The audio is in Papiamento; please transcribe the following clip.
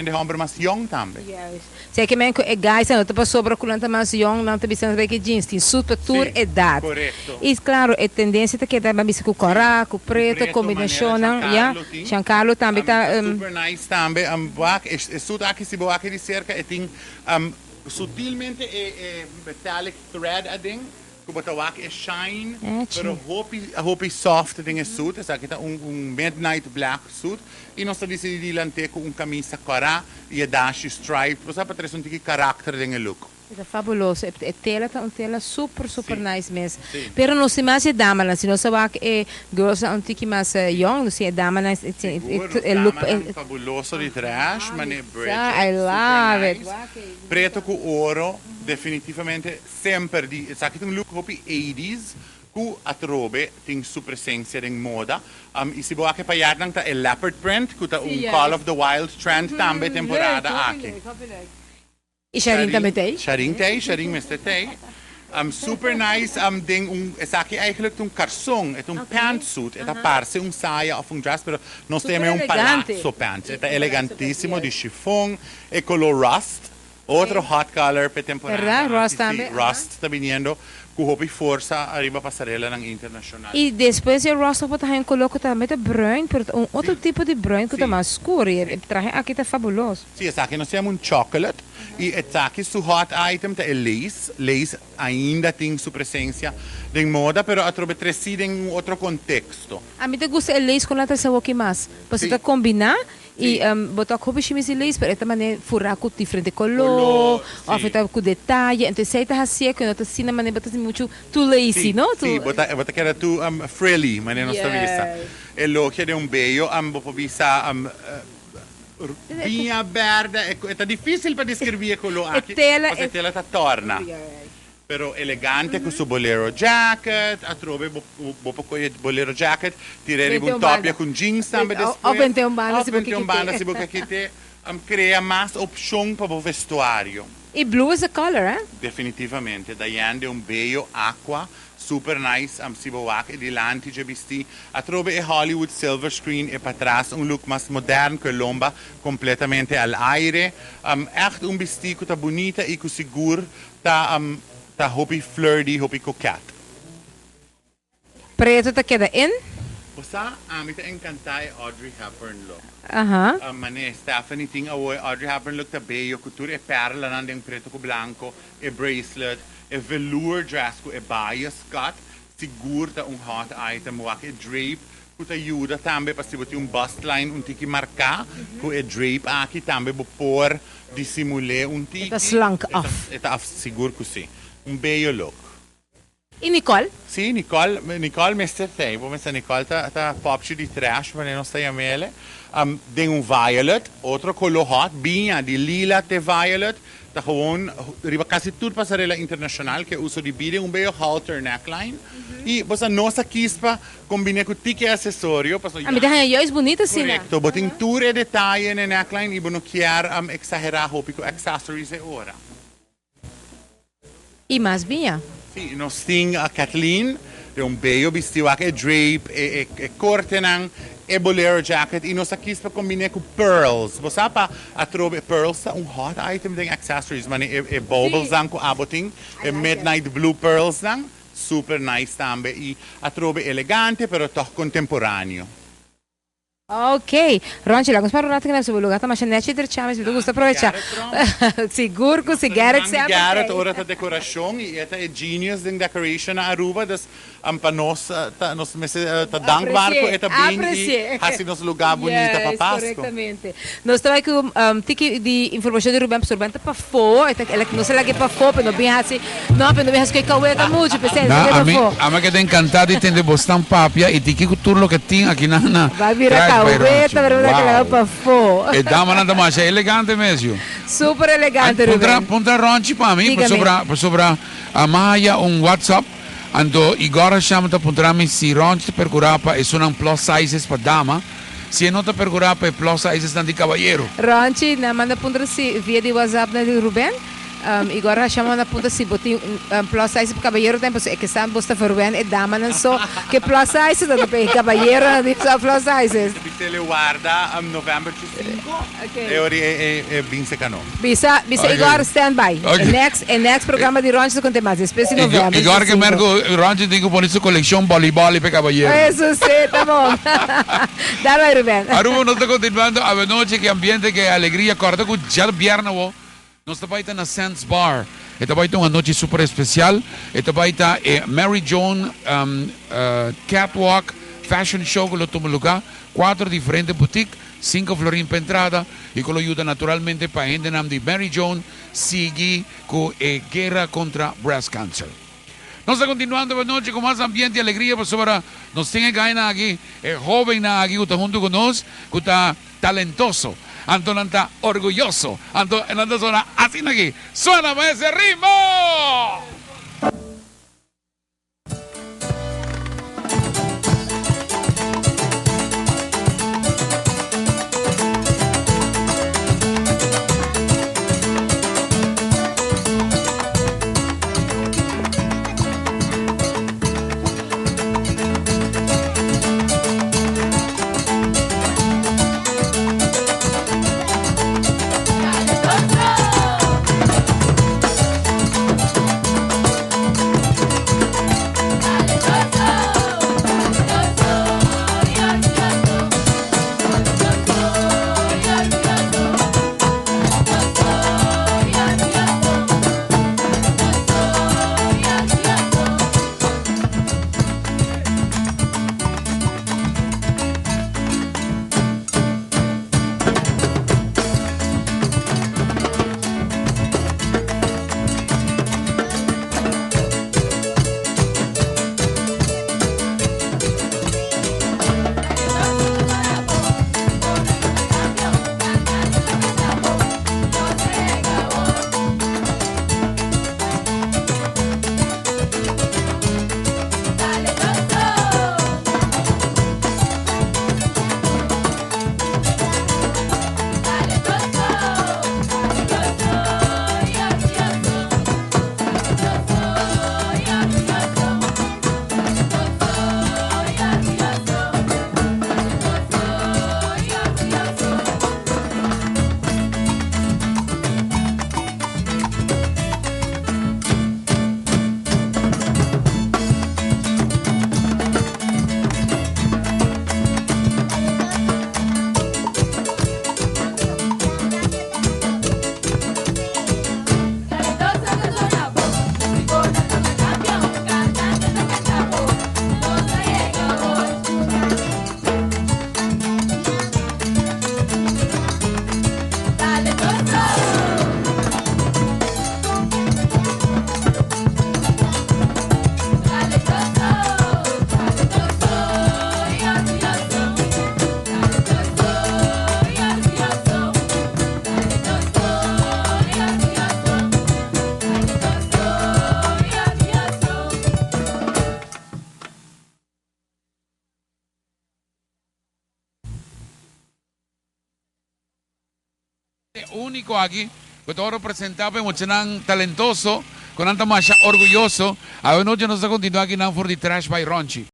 Hende homber mas yong tambe. Juist. Sea ke men ku e guys nan no ta pasobra ku nan ta mas yong nan ta bisa nan ta bai ke jeans. Tin suit pa tur Sí, edad. korekto. I klaro e tendensia ta keda ban bisa ku Sí, kòrá, ku ku preto, preto manera kombinashonnan, ya. Giancarlo tin. Giancarlo tambe ta. Ta super nice tambe. Wak e suit aki si bo wak di serka e tin sutilmente e e metallic thread aden. Ku bo ta wak e shine pero hopi hopi soft den e suit. Esaki ta un un midnight black suit y nos ta dicidi di lant'é ku un camisa cora y e dashi striped. Bo sa pa trece un tiki karakter den e look. E ta fabuloso. E tela ta un tela super super nice mes. Pero nos tin mas e damanan. Si nos a wak e girlsnan un tiki mas young nos tin e damanan Sigur, nos e look. damanan fabuloso di trash, mane Bridget, I super love it. nice. Preto ku oro definitivamente. Semper di esaki ta un look hopi eighties cu atrobe tin su presencia den moda. Y si bo wak e payarnan ta e leopard print cu ta un call of the wild trend tambe temporada aki. Y Sharin tambe t'ey? Sharin t'ey, Sharin mester t'ey. Super nice den un, esaki eigenlijk ta un carson, e ta un pantsuit, e ta parce un saya of un dress pero nos ta yama e un palazzo pants. E ta elegantisimo di chiffon, e color rust. Otro hot color p'e temporada Verdad? aki, si, rust ta biniendo cu hopi forsa ariba pasarelanan internacional. Y despues e rust bo ta haña un color cu tambe ta bruin, pero ta un otro tipo di bruin cu ta mas scur y e trahe aki ta fabuloso. Si, esaki nos yama un chocolate y esaki su hot item ta e lace. Lace ainda tin su presencia den moda, pero atrobe treci den un otro contexto. A mi ta gusta e lace cu nan ta haci awoki mas, pasobra ta combina Y bo ta hopi shimis di lace pero e ta mane furá ku diferente koló òf e ta ku detaye. Entonces esei ta hasié ku e no ta asina mane bo ta sinti muchu too lazy, no? Sí, bo ta bo ta keda too frilly, manera nos ta bisa. E logia den un beyo bo por bisa biña bèrdè, e ta difísil pa deskribí e koló aki pasobra e tela ta tòrna. Pero elegante cu su bolero jacket, atrobe bo bo por coge bolero jacket, tira riba un topia cu jeans tambe despues. Of bente un banda si bo Of bente un banda si bo ke kite. Crea mas opcion pa bo vestuario. Y blue is the color, eh? Definitivamente. Diane den un beyo aqua, super nice, si bo wak e dilanti dje bisti. Atrobe e Hollywood silver screen e patras un look mas modern cu e lomba completamente al aire. Echt un bisti cu ta bunita y cu sigur Ta ta hopi flirty, hopi coquet. Preto ta keda in. Bo sa, ami ta encanta e Audrey Hepburn look. Aha. Mane Stephanie tin awo e Audrey Hepburn look ta beyo cu tur e perlanan den preto cu blanco, e bracelet, e velour dress cu e bias cut, sigur ta un hot item. Wak e drape cu ta yuda tambe pa si bo tin un bust line un tiki marca cu e drape aki tambe bo por disimul'é un tiki. E ta slank af. E ta af, sigur cu si. Un beyo look. Y Nicole? Si, Nicole, Nicole mester t'ey. Bo mester Nicole ta ta popchi di trash manera nos ta yam'ele. Den un violet, otro color hot, biña di lila te violet. Ta gewoon riba casi tur pasarela internacional ke uso di bida un beyo halter neckline. Y bo sa nos a kies pa combine cu tiki accesorio pasobra A mi ta haña juist bunita asina. Correcto, bo tin tur e detaye na e neckline y bo no kier exagera hopi cu accessories e ora. Y mas biña. Sí, nos tin Kathleen den un beyo bisti wak e drape, e e cortenan, e bolero jacket y nos a kies pa combine cu pearls. Bo sa pa atrobe pearls ta un hot item den accessories, mane e e baublesnan cu abo tin, e midnight blue pearlsnan, super nice tambe y atrobe elegante pero toch contemporaneo. Ok, Ronchi, laga nos para un rato kina su lugar ta masha nechi drecha mes, mi ta gusta aprovecha. Sigur cu si Garrett Nos ta semper Garrett t'ey. ora ta decoracion y e ta e genius den decoration na Aruba, dus pa nos ta nos mester ta dankbaar cu e ta bin y haci nos lugar bunita pa Yes, Pasco. correctamente. Nos ta bay cu tiki di informacion di Ruben, pasobra Ruben ta pafo, e ta nos a lag'e pafo pero no bin haci, no pero no bin haci cu e caweta mucho, p'esey nos a Na, lag'e ami, pafo. ami a keda encantá di tende bosnan papia y di kico tur loke tin aki na na Bay bira Trash by Ronchi. caweta, pero bo ta keda Wow! pafo. E damanan ta masha elegante mes, yu. Super Ay, elegante, puntra, Ruben. puntra Ronchi pa mi, Dígame. pasobra, pasobra a mi haya un WhatsApp, anto Igor Hasham ta puntra mi si Ronchi ta percura pa esunnan plus sizes pa dama, Si e no ta percura pa e plus sizesnan di cabayero. Ronchi, nan manda puntra si via di WhatsApp na di Ruben. Igor Hasham a punta si bo tin plus size pa cabayero tambe pasobra e ke sa bo sta verwen e damanan so ke plus size ta pa e cabayeronan tin so plus sizes. Bisele warda November chi cinco e ora e bin seca no. Bisa bisa Igor stand by e next e next programa di Ronchi ta conte mas despues di November chi Igor ke cinco. mer cu Ronchi tin cu pone su coleccion boli boli pa e cabayero. Eso si ta bon. Dal bai Ruben. Aruba nos ta continuando awenochi ke ambiente ke alegria corda cu djabièrnè awo Nos ta bai ta na Sands Bar. E ta bai ta un anochi super especial. E ta bai ta e Mary Joan Catwalk Fashion Show cu lo tuma lugar. Cuatro diferente boutique, cinco florin pa entrada y cu lo yuda naturalmente pa hendenan di Mary Joan sigui cu e guera contra breast cancer. Nos ta continuando e anochi cu mas ambiente y alegria pasobra nos tin e gainan aki, e hobennan aki cu ta hunto cu nos cu ta Talentoso. Anto nan ta orguyoso. Anto nan ta sona asina aki. Suena pa ese ritmo! E úniko aki ku ta wòrdu presentá pa e muchanan talentoso ku nan ta masha orguyoso. Awe nochi nos ta kontinuá akinan for di Trash by Ronchi.